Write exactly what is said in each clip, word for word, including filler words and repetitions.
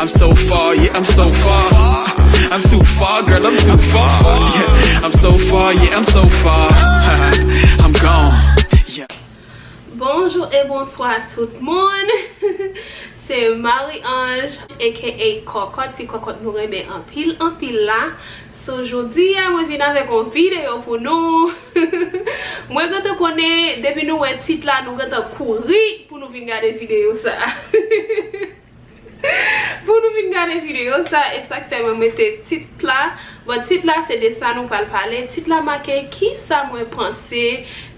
I'm so far, yeah, I'm so far. I'm too far, girl, I'm too far. Yeah, I'm so far, yeah, I'm so far. I'm gone. Yeah. Bonjou e bonswa tout moun. Se Marie Ange, A K A Kòkòt, ti kòkòt nou renmen anpil, anpil la. So, jodi a, mwen vin avèk yon videyo pou nou. Mwen gentan konnen, depi nou wè tit la, nou gentan kouri pou nou vin gade videyo sa. Pou nou vin gade videyo sa, e sa k fè mwen mete tit la. Bon, tit la se de sa nou pral pale. Tit la make kisa mwen panse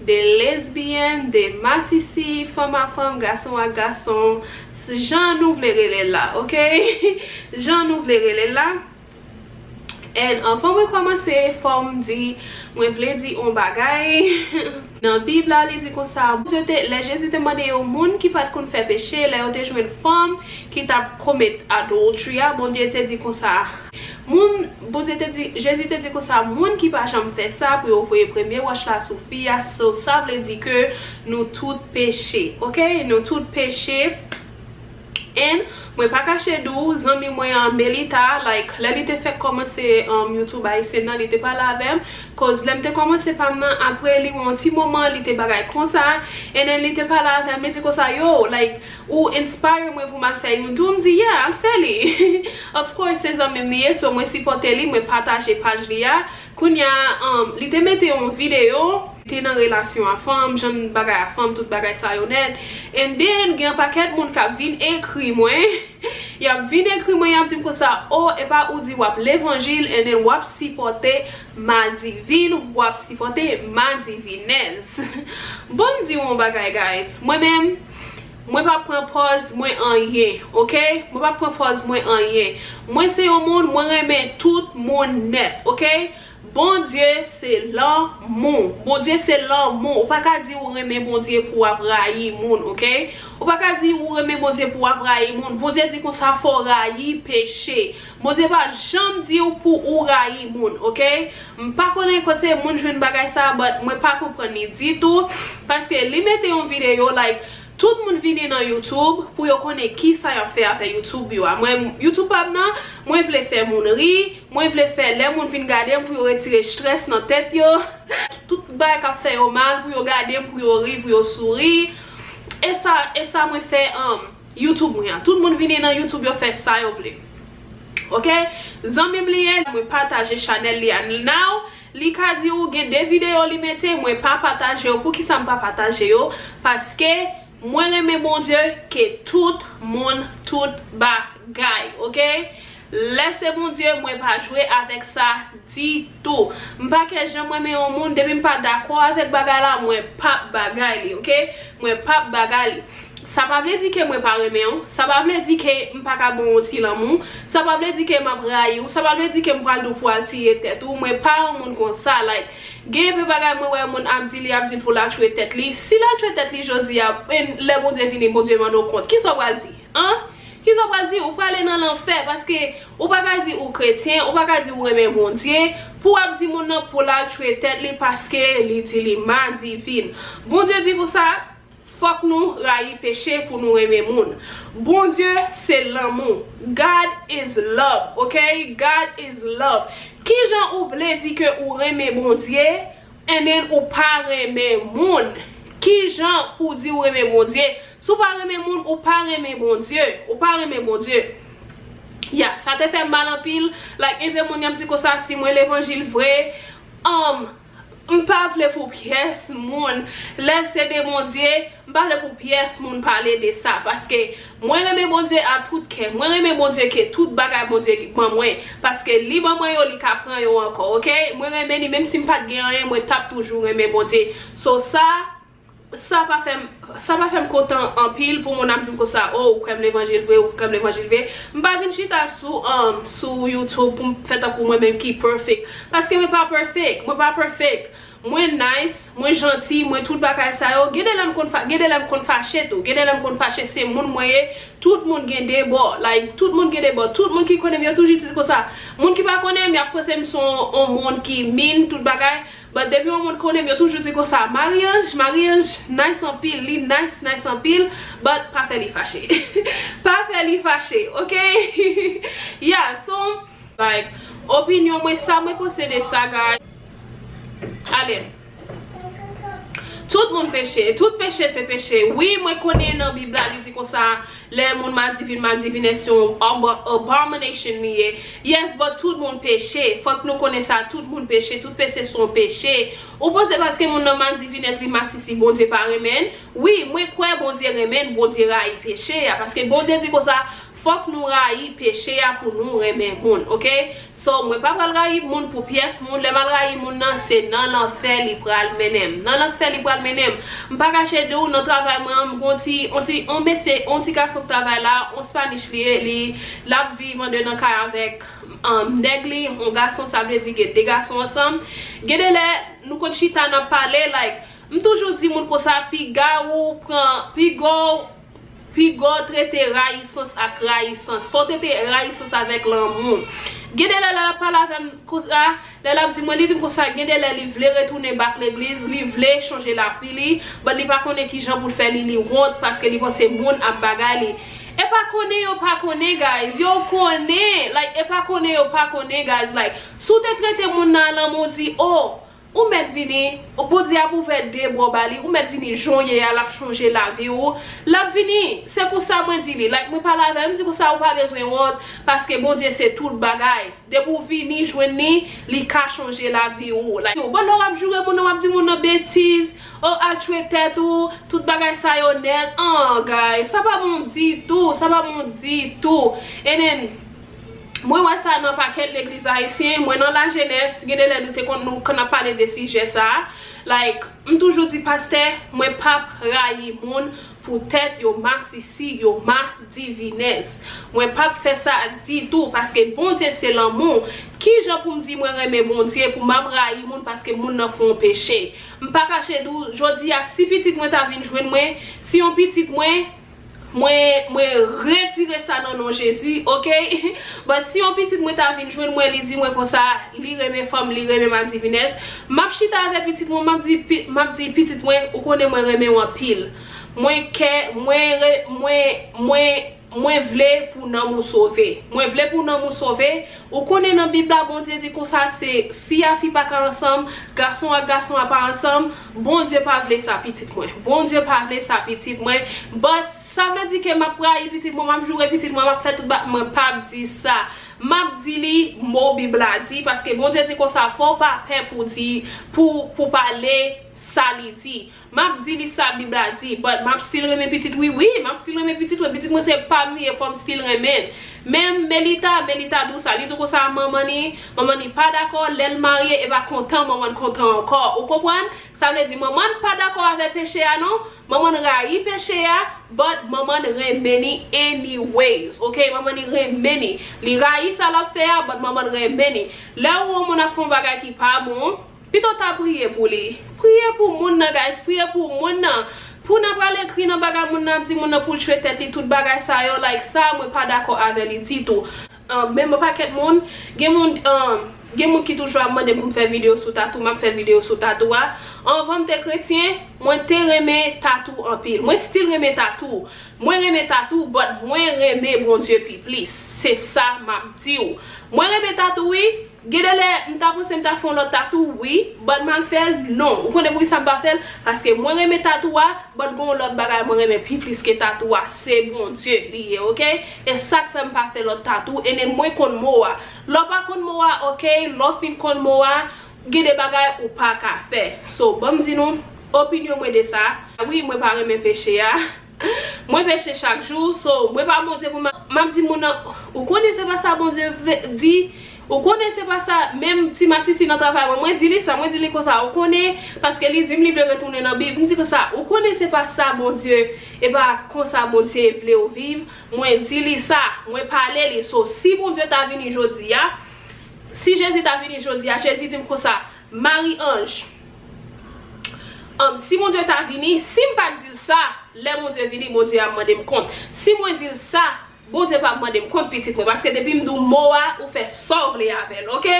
de lesbiyèn, de masisi, fanm a fanm, gason a gason, jan nou vle rele l la, oke? Jan nou vle rele l la. And anvan mwen kòmanse, fò m di, mwen vle di yon bagay. Nan Bib la, li di konsa, Bondye te, lè Jezi te mande yon moun ki pa t konn fè peche, lè yo te jwenn fanm ki t ap komèt adultery a, Bondye te di konsa, moun, Bondye te di, Jezi te di konsa, moun ki pa janm fè sa, pou yo voye premye wòch la sou fi a, so sa vle di ke nou tout peche, oke? Nou tout peche. And mwen pa kache di w, zanmi mwen an, Melita, like, lè li te fèk kòmanse um, YouTube ayisyen nan, li te pale avè m. Koz lè m te kòmanse pa m nan, apre li wè yon ti moman, li te bagay konsa. And then li te pale avè m, li di konsa, yo, like, ou inspire mwen pou m al fè youn tou. M di, yeah, al fè li. Of course, se zanmi m li ye, so mwen sipòte li, mwen pataje paj li a. Kounye a, um, li te mete yon videyo, li te nan relasyon a fanm, jan bagay a fanm, tout bagay sa yo nèt. And then, gen yon pakèt moun k ap vin ekri mwen. Y ap vin ekri mwen, y ap di m konsa, oh, epa ou di w ap levanjil, and then w ap sipòte madivin, w ap sipòte madivinèz. Bon, m di w yon bagay, guys. Mwen menm, mwen pa pran pòz mwen anyen, oke? Mwen pa pran pòz mwen anyen. Mwen se yon moun, mwen renmen tout moun nèt, oke? Bondye se lanmou. Bondye se lanmou. Ou pa ka di ou renmen Bondye pou w ap rayi moun, oke? Ou pa ka di ou renmen Bondye pou w ap rayi moun. Bondye di konsa fò w rayi peche. Bondye pa janm di w pou ou rayi moun, oke? M pa konnen kote moun jwenn bagay sa, but mwen pa konprann li ditou. Paske li mete yon videyo, like, tout moun vini nan YouTube pou yo konnen kisa y ap fè avè YouTube yo a. Mwen, YouTube pa m nan, mwen vle fè moun ri, mwen vle fè lè moun vin gade m pou yo retire strès nan tèt yo. Tout bagay k ap fè yo mal, pou yo gade m, pou yo ri, pou yo souri. E sa, e sa mwen fè, um, YouTube mwen an. Tout moun vini nan YouTube, yo fè sa yo vle. Oke? Zanmi m li ye, mwen pataje chanèl li a. Now, li ka di ou gen de videyo li mete, mwen pa pataje yo. Poukisa m pa pataje yo? Paske mwen renmen Bondye ke tout moun, tout bagay, oke? Lè se Bondye, mwen pa jwe avèk sa ditou. M pa kè janm renmen yon moun, depi m pa dakò avèk bagay la, mwen p ap bagay li, oke? Mwen p ap bagay li. Sa pa vle di ke mwen pa renmen w, sa pa vle di ke m pa ka ban w yon ti lanmou, sa pa vle di ke m ap rayi w, sa pa vle di ke m pral di w pou al tiye tèt ou, mwen pa yon moun konsa, like, gen enpe bagay mwen wè moun ap di li, ap di l pou l al tchwe tèt li, si l al tchwe tèt li jodi a, e lè Bondye vini, Bondye mande w kont, kisa w pral di? An? Kisa w pral di? Ou prale nan lanfè, paske ou pa ka di ou kretyen, ou pa ka di ou renmen Bondye, pou w ap di moun nan pou l al tchwe tèt li paske li di li madivin. Bondye di konsa, fòk nou rayi peche pou nou renmen moun. Bondye se lanmou. God is love, oke? God is love. Kijan ou vle di ke ou renmen Bondye, and then ou pa renmen moun? Kijan pou di ou renmen Bondye? Si w pa renmen moun, ou pa renmen Bondye. Ou pa renmen Bondye. Ya, sa te fè m mal anpil. Like, enpe moun y ap di konsa, si mwen levanjil vre, um, m pa vle pou pyès moun. Lè se de Bondye, m pa vle pou pyès moun pale de sa. Paske mwen renmen Bondye a tout kè. Mwen renmen Bondye ke tout bagay Bondye ban mwen. Paske li ban mwen yo, li ka pran yo ankò, oke? Mwen renmen li, menm si m pa t gen anyen, mwen t ap toujou renmen Bondye. So sa, sa pa fè m, sa pa fè m kontan anpil pou moun ap di m konsa, oh, ou kwè m levanjil vre, ou kwè m levanjil vre. M pa vin chita sou, um, sou YouTube pou m fè tankou mwen menm ki perfect. Paske mwen pa perfect, mwen pa perfect. Mwen nice, mwen janti, mwen tout bagay sa yo. Gen de lè m konn fa-, gen de lè m konn fache tou. Gen de lè m konn fache, se moun mwen ye. Tout moun gen de bò. Like, tout moun gen de bò. Tout moun ki konnen m, yo toujou di konsa. Moun ki pa konnen m, y ap panse m se yon, yon moun ki mean, tout bagay. But depi yon moun konnen m, yo toujou di konsa, Marie Ange, Marie Ange nice anpil, li nice, nice anpil, but pa fè li fache. Pa fè li fache, ok? Yeah, so, like, opinyon mwen, sa mwen panse de sa, guys. Ale. Tout moun peche. Tout peche se peche. Wi, mwen konnen nan Bib la, li di konsa, lè moun madivin, madivinès se yon abo-, abomination li ye. Yes, but tout moun peche. Fòk nou konnen sa, tout moun peche. Tout peche se yon peche. Ou panse paske moun nan madivinès, li masisi, Bondye pa renmen l? Wi, mwen kwè Bondye renmen l, Bondye rayi peche a. Paske Bondye di konsa, fòk nou rayi peche a pou nou renmen moun, ok? So, mwen pa pral rayi moun pou pyès moun. Lè m al rayi moun nan, se nan lanfè li pral mennen m. Nan lanfè li pral mennen m. M pa kache di w, nan travay mwen an, m gon ti, on ti, on mesye, on ti gason k travay la, on Spanish li ye, li, l ap viv andedan kay avèk, um, nèg li, on gason, sa vle di gen de gason ansanm. Gen de lè, nou konn chita, n ap pale, like, m toujou di moun konsa, piga ou pran, piga w Piga w trete rayisans ak rayisans. Fò w trete rayisans avèk lanmou. Gen de lè, lè l ap pale avè m konsa, lè l ap di mwen, li di m konsa, gen de lè li vle retounen back legliz, li vle chanje lavi li, but li pa konnen kijan pou l fè li, li wont paske li panse moun ap bagay li. E pa konnen yo pa konnen, guys. Yo konnen, like, e pa konnen yo pa konnen, guys. Like, si w te trete moun nan lanmou, di, oh, ou mèt vini, Bondye ap ouvè de bò ba li, ou mèt vini jan w ye a, l ap chanje lavi w. L ap vini, se konsa mwen di li. Like, mwen pale avè l, m di konsa ou pa bezwen wont, paske Bondye se tout bagay. Depi w vini jwenn li, li ka chanje lavi w. Like, yo, bon, lè w ap joure moun nan, w ap di moun nan betiz, oh, al tchwe tèt ou, tout bagay sa yo nèt. An, guys, sa pa bon ditou, sa pa bon ditou. And then, Mwen wè sa nan pakèt legliz ayisyen, mwen nan lajenès, gen de lè nou te konn, nou konn ap pale de sijè sa a. Like, m toujou di pastè, mwen p ap rayi moun poutèt yo masisi, yo madivinès. Mwen p ap fè sa ditou, paske Bondye se lanmou. Kijan pou m di mwen renmen Bondye, pou m ap rayi moun paske moun nan fè yon peche? M pa kache di w, jodi a, si pitit mwen ta vin jwenn mwen, si yon pitit mwen, Mwen, mwen retire sa nan non Jezi, ok? But si yon pitit mwen ta vin jwenn mwen, li di mwen konsa, li renmen fanm, li renmen madivinès, m ap chita avè pitit mwen, m ap di, pi- m ap di, pitit mwen, ou konnen mwen renmen w anpil. Mwen kè, mwen, re- mwen, mwen, mwen vle pou nanm ou sove. Mwen vle pou nanm ou sove. Ou konnen nan Bib la, Bondye di konsa, se fi a fi pa ka ansanm, gason ak gason a pa ansanm. Bondye pa vle sa, pitit mwen. Bondye pa vle sa, pitit mwen. But sa vle di ke m ap rayi pitit mwen, m ap joure pitit mwen, m ap fè tout ba- mwen p ap di sa. M ap di li mo Bib la di, paske Bondye di konsa, fò w pa pè pou di, pou, pou pale sa li di. M ap di li sa Bib la di, but m ap still renmen pitit wi, wi, m ap still renmen pitit mwen, pitit mwen se pa m li ye, fò m still renmen l. Menm Melita, Melita di w sa, li di w konsa manman ni, manman ni pa dakò, lè l marye, e pa kontan manman n kontan ankò, ou konprann? Sa vle di manman n pa dakò avè peche a non, manman n rayi peche a, but manman n renmen ni anyways, ok? Manman ni renmen ni, li rayi sa l ap fè a, but manman n renmen ni. Lè ou wè yon moun ap fè yon bagay ki pa bon, Pito w ta priye pou li. Priye pou moun nan, guys. Priye pou moun nan. Pou n ap al ekri nan bagay moun nan, ap di moun nan pou l tchwe tèt li, tout bagay sa yo, like, sa, mwen pa dakò avè li ditou. Um, menm yon pakèt moun, gen moun, um, gen moun ki toujou ap mande m pou m fè videyo sou tatou, m ap fè videyo sou tatou a. Anvan m te kretyen, mwen te renmen tatou anpil. Mwen still renmen tatou. Mwen renmen tatou, but mwen renmen Bondye pi plis. Se sa m ap di w. Mwen renmen tatou, wi. Gen de lè, m ta panse m ta fè yon lòt tatou, wi, but m al fè l, non. Ou konnen poukisa m pa fè l? Paske mwen renmen tatou a, but gen yon lòt bagay mwen renmen pi plis ke tatou a. Se Bondye li ye, ok? E sa k fè m pa fè lòt tatou, e nen mwen konn mo a. Lè w pa konn mo a, ok, lè w fin konn mo a, gen de bagay ou pa ka fè. So, ban m di nou, opinyon mwen de sa. Wi, mwen pa renmen peche a. Mwen peche chak jou, so, mwen pa Bondye pou m ap, m ap di moun nan, ou konnen se pa sa Bondye vle di, ou konnen se pa sa, menm ti masisi nan travay mwen, mwen di li sa, mwen di li konsa, ou konnen, paske li di m li vle retounen nan Bib, m di konsa, ou konnen se pa sa Bondye, e pa konsa Bondye vle w viv, mwen di li sa, mwen pale li, so, si Bondye ta vini jodi a, si Jezi ta vini jodi a, Jezi di m konsa, Marie Ange, um, si Bondye ta vini, si m pa t di l sa, lè Bondye vini, Bondye ap mande m kont. Si mwen di l sa, Bondye p ap mande m kont pitit mwen, paske depi m di w mo a, ou fè sa w vle avè l, oke?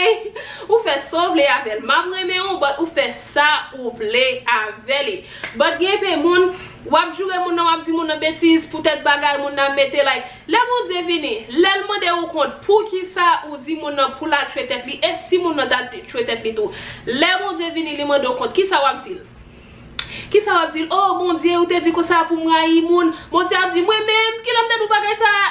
Ou fè sa w vle avè l. M ap renmen w, but ou fè sa ou vle avè li. But gen pe moun, w ap joure moun nan, w ap di moun nan betiz, poutèt bagay moun nan mete, like, lè Bondye vini, lè l mande ou kont, poukisa ou di moun nan pou l al tchwe tèt li, e si moun nan t al tchwe tèt li tou? Lè Bondye vini, li mande w kont, kisa w ap di l? Kisa w ap di l? Oh, Bondye, ou te di konsa pou m rayi moun. Bondye ap di, mwen menm, kilè m te di w bagay sa a?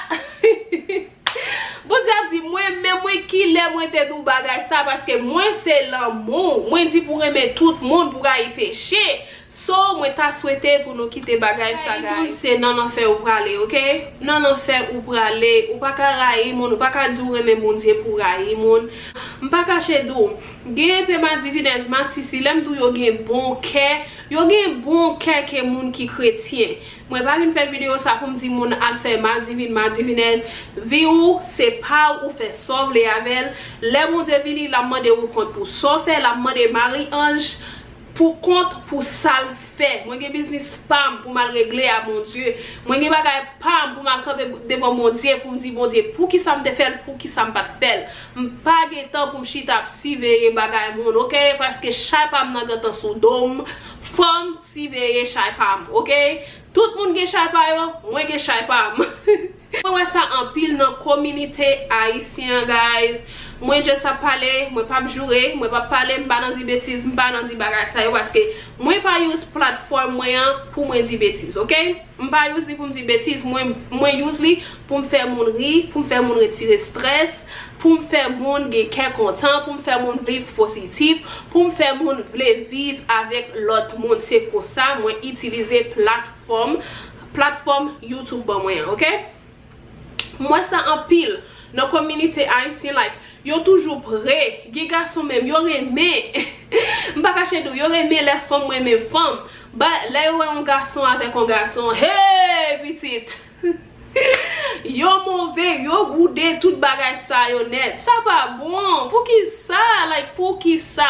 Bondye ap di, mwen menm, mwen kilè mwen te di w bagay sa a, paske mwen se lanmou. Mwen di pou renmen tout moun, pou rayi peche. So, mwen ta swete pou nou kite bagay sa, guys. Se nan lanfè ou prale, oke? Nan lanfè ou prale. Ou pa ka rayi moun, ou pa ka di w renmen Bondye pou rayi moun. M pa kache di w, gen enpe madivinèz, masisi, lè m di w yo gen bon kè, yo gen bon kè ke moun ki kretyen. Mwen pa vin fè videyo sa pou m di moun al fè madivin, madivinèz. Vi w, se pa w, ou fè sa w vle avè l. Lè Bondye vini, l ap mande ou kont pou sa w fè, l ap mande Mari Anj pou kont pou sa l fè. Mwen gen biznis pa m pou m al regle a Bondye. Mwen gen bagay pa m pou m al kanpe devan Bondye, pou m di, Bondye, poukisa m te fè l, poukisa m pa t fè l? M pa gen tan pou m chita ap siveye bagay moun, oke? Paske chay pa m nan gentan sou do m. Fò m siveye chay pa m, oke? Tout moun gen chay pa yo, mwen gen chay pa m. Mwen wè sa anpil nan kominote ayisyen an, guys. Mwen just ap pale, mwen p ap joure, mwen p ap pale, m pa nan di betiz, m pa nan di bagay sa yo, paske mwen pa use platform mwen an pou mwen di betiz, oke? M pa use li pou m di betiz, mwen, mwen use li pou m fè moun ri, pou m fè moun retire strès, pou m fè moun gen kè kontan, pou m fè moun viv pozitif, pou m fè moun vle viv avèk lòt moun. Se konsa mwen itilize platfòm, platfòm YouTube ban mwen an, oke? M wè sa anpil nan kominote ayisyen, like, yo toujou pre, gen gason menm, yo renmen, m pa kache di w, yo renmen lè fanm renmen fanm. But lè yo wè yon gason avèk yon gason, hey, pitit! Yo move, yo goude, tout bagay sa yo nèt. Sa pa bon. Poukisa? Like, poukisa?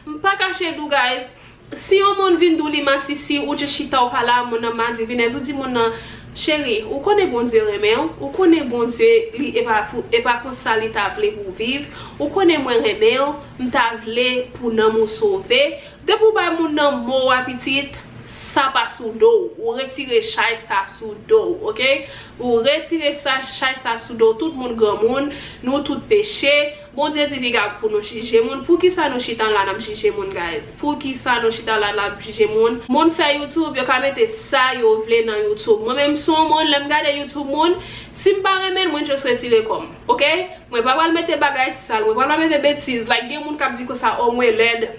M pa kache di w, guys. Si yon moun vin di w li masisi, ou just chita, ou pale a moun nan madivinèz, ou di moun nan, cheri, ou konnen Bondye renmen w, ou konnen Bondye, li, e pa pou, e pa konsa li ta vle pou w viv, ou konnen mwen renmen w, m ta vle pou nanm ou sove. Depi w bay moun nan mo a, pitit, sa pa sou do w. Ou retire chay sa sou do w, oke? Ou retire sa, chay sa sou do w. Tout moun granmoun, nou tout peche. Bondye di li pa pou nou jije moun. Poukisa nou chita la n ap jije moun, guys? Poukisa nou chita la n ap jije moun? Moun fè YouTube, yo ka mete sa yo vle nan YouTube. Mwen menm, si yon moun, lè m gade YouTube moun, si m pa renmen l, mwen just retire kò m, oke? Mwen pa pral mete bagay sal, mwen pa pral mete betiz. Like, gen moun k ap di konsa, oh, mwen lèd.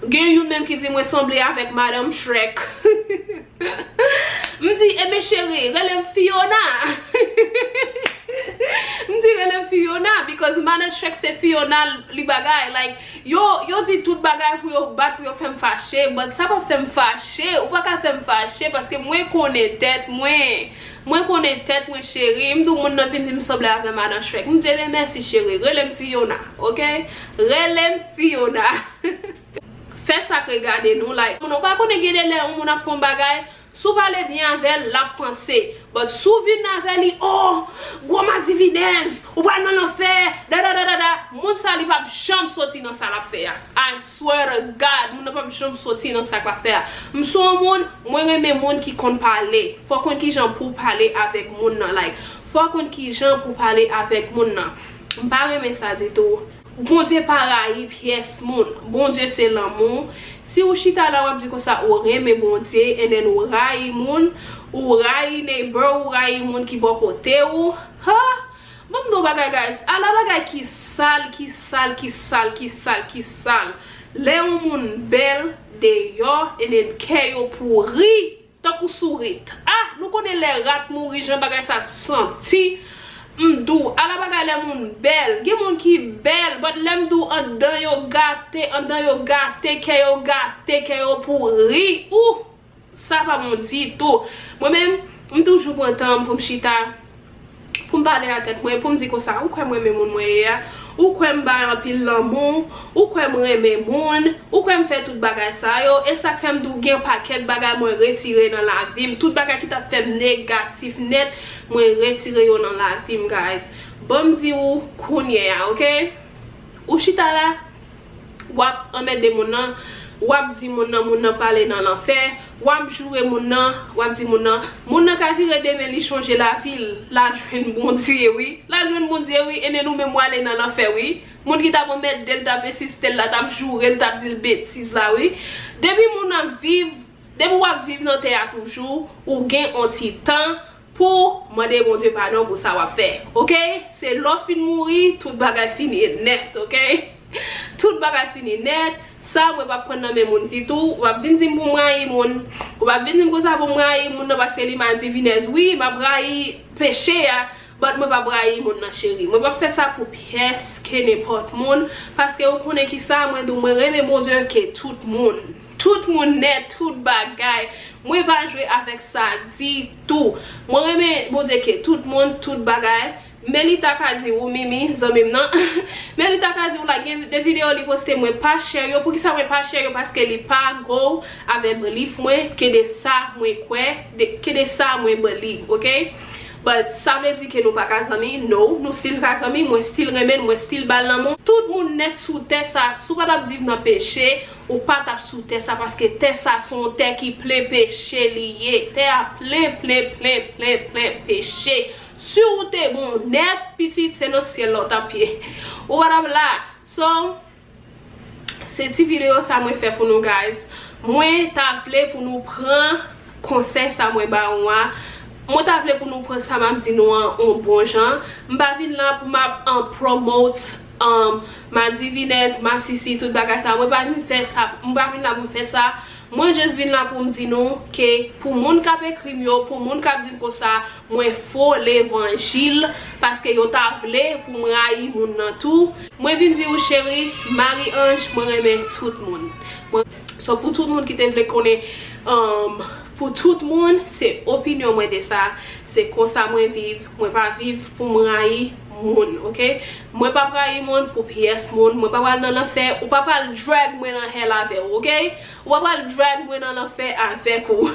Gen youn menm ki di mwen sanble avèk Madanm Shrek. M di, ebyen cheri, rele m Fiona. M di, rele m Fiona, because Madanm Shrek se Fiona li bagay. Like, yo, yo di tout bagay pou yo bat, pou yo fè m fache, but sa p ap fè m fache, ou pa ka fè m fache, paske mwen konnen tèt mwen. Mwen konnen tèt mwen, cheri. M di w moun nan vin di m sanble avè Madanm Shrek. M di, ebyen mèsi, cheri. Rele m Fiona, oke? Rele m Fiona. Fè sa k regade nou, like, moun ou pa konnen gen de lè yon moun ap fè yon bagay, si w pale byen avè l, l ap panse. But si w vin avè li, oh, gwo madivinèz, ou pral nan lanfè, dada, dada, dada. Moun sa, li p ap janm soti nan sa l ap fè a. I swear to God, moun nan p ap janm soti nan sa l ap fè a. M se yon moun, mwen renmen moun ki konn pale. Fò w konn kijan pou w pale avèk moun nan, like, fò w konn kijan pou w pale avèk moun nan. M pa renmen sa ditou. Bondye pa rayi pyès moun. Bondye se lanmou. Si ou chita la, w ap di konsa, ou renmen Bondye, and then ou rayi moun, ou rayi neighbor, ou rayi moun ki bò kote ou. Ha! Ban m di w bagay, guys. Ala bagay ki sal, ki sal, ki sal, ki sal, ki sal. Lè yon moun bèl deyò, and then kè yo pouri. Tankou sourit. Ah, nou konnen lè rat mouri, jan bagay sa santi. M di w, ala bagay lè moun bèl. Gen moun ki bèl, but lè m di w anndan yo gate, anndan yo gate, kè yo gate, kè yo pouri. Ou, sa pa bon ditou. Mwen menm, m toujou pran tan m pou m chita, pou m pale a tèt mwen, pou m di konsa, ou kwè m renmen moun mwen ye a, ou kwè m bay anpil lanmou, ou kwè m renmen moun, ou kwè m fè tout bagay sa yo, e sa k fè m di w gen pakèt bagay mwen retire nan lavi m, tout bagay ki t ap fè m negatif nèt, mwen retire yo nan lavi m, guys. Ban m di w kounye a, oke? Ou chita la, w ap anmède moun nan, w ap di moun nan, moun nan prale nan lanfè, w ap joure moun nan, w ap di moun nan, moun nan ka vire demen li chonje lavi l, l al jwenn Bondye wi, l al jwenn Bondye wi, e nou menm w ale nan lanfè wi. Moun ki t ap anmède l, t ap ensiste l la, t ap joure l, t ap di l betiz la wi. Depi moun ap viv, depi w ap viv nan tè a toujou, ou gen on ti tan pou mande Bondye padon pou sa w ap fè. Oke? Se lè w fin mouri, tout bagay fini nèt, oke? Tout bagay fini nèt. Sa mwen p ap pran nan men moun ditou. Ou p ap vin di m pou m rayi moun. Ou p ap vin di m konsa pou m rayi moun nan paske li madivinèz. Wi, m ap rayi peche a. But mwen p ap rayi moun nan, cheri. Mwen p ap fè sa pou pyès ke nenpòt moun. Paske ou konnen ki sa, mwen di w, mwen renmen Bondye ke tout moun. Tout moun nèt, tout bagay. Mwen pa jwe avèk sa ditou. Mwen renmen Bondye ke tout moun, tout bagay. Melita ka di ou, Mimi, zanmi m nan. Melita ka di ou la, gen de videyo li poste, mwen pa share yo. Poukisa mwen pa share yo? Paske li pa go avèk belief mwen, ke de sa mwen kwè, de, ke de sa mwen believe, oke? But sa vle di ke nou pa ka zanmi? No, nou still ka zanmi, mwen still renmen l, mwen still ba l lanmou. Tout moun nèt sou tè sa, si w pa t ap viv nan peche, ou pa t ap sou tè sa, paske tè sa se yon tè ki plen peche li ye. Tè a plen, plen, plen, plen, plen peche. Si w te bon nèt, pitit, se nan syèl la w t ap ye. Ou pa t ap la. So, se ti videyo sa mwen fè pou nou, guys. Mwen ta vle pou nou pran konsèy sa mwen ba nou a. Mwen ta vle pou nou pran sa m ap di nou an on bon jan. M pa vin la pou m ap, um, promote, um, madivinèz, masisi, tout bagay sa. Mwen pa vin fè sa. Mwen pa vin la pou m fè sa. Mwen just vin la pou m di nou ke pou moun k ap ekri m yo, pou moun k ap di m konsa, mwen fo levanjil, paske yo ta vle pou m rayi moun nan tou. Mwen vin di ou, cheri, Marie-Ange, mwen renmen tout moun. Mwen, so pou tout moun ki te vle konnen, um, pou tout moun, se opinyon mwen de sa, se konsa mwen viv, mwen pa viv pou m rayi moun, oke? Mwen pa rayi moun pou pyès moun, mwen pa pral nan lanfè, ou pa pral drag mwen nan hell avè w, oke? Ou pa pral drag mwen nan lanfè avèk ou.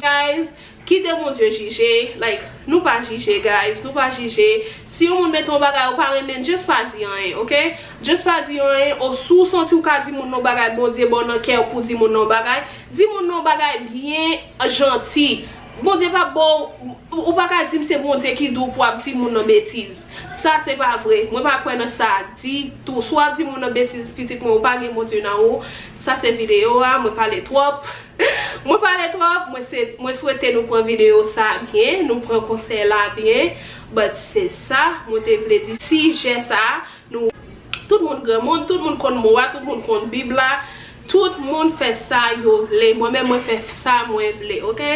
Guys, kite Bondye jije, like, nou pa jije, guys, nou pa jije. Si yon moun mete yon bagay ou pa renmen, just pa di anyen, oke? Just pa di anyen, o si w santi w ka di moun nan yon bagay, Bondye ba w nan kè w pou di moun nan yon bagay, di moun nan yon bagay byen janti. Bondye pa ba w, ou pa ka di m se Bondye ki di w pou w ap di moun nan betiz. Sa se pa vre. Mwen pa kwè nan sa ditou. Si w ap di moun nan betiz, pitit mwen, ou pa gen Bondye nan ou. Sa se videyo a, mwen pale twòp. Mwen pale twòp, mwen se, mwen swete nou pran videyo sa byen, nou pran konsèy la byen. But se sa mwen te vle di. Sijè sa, nou, tout moun granmoun, tout moun konn mo a, tout moun konn Bib la. Tout moun fè sa yo vle. Mwen menm, mwen fè sa mwen vle, oke?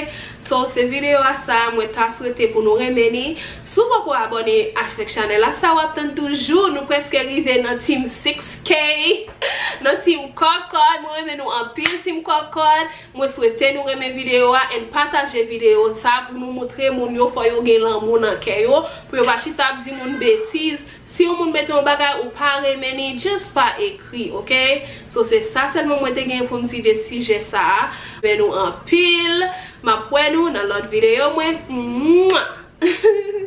So, se videyo a sa, mwen ta swete pou nou renmen li. Si w poko abòne avèk chanèl la, sa w ap tann toujou. Nou prèske rive nan team six K, nan team kòkòt. Mwen renmen nou anpil, team kòkòt. Mwen swete nou renmen videyo a and pataje videyo sa pou nou montre moun yo fò yo gen lanmou nan kè yo, pou yo pa chita ap di moun betiz. Si yon moun mete yon bagay ou pa renmen li, just pa ekri, oke? So, se sa sèlman mwen te gen pou m di de sijè sa a. Men nou anpil. M ap wè nou nan lòt videyo mwen. Mwah!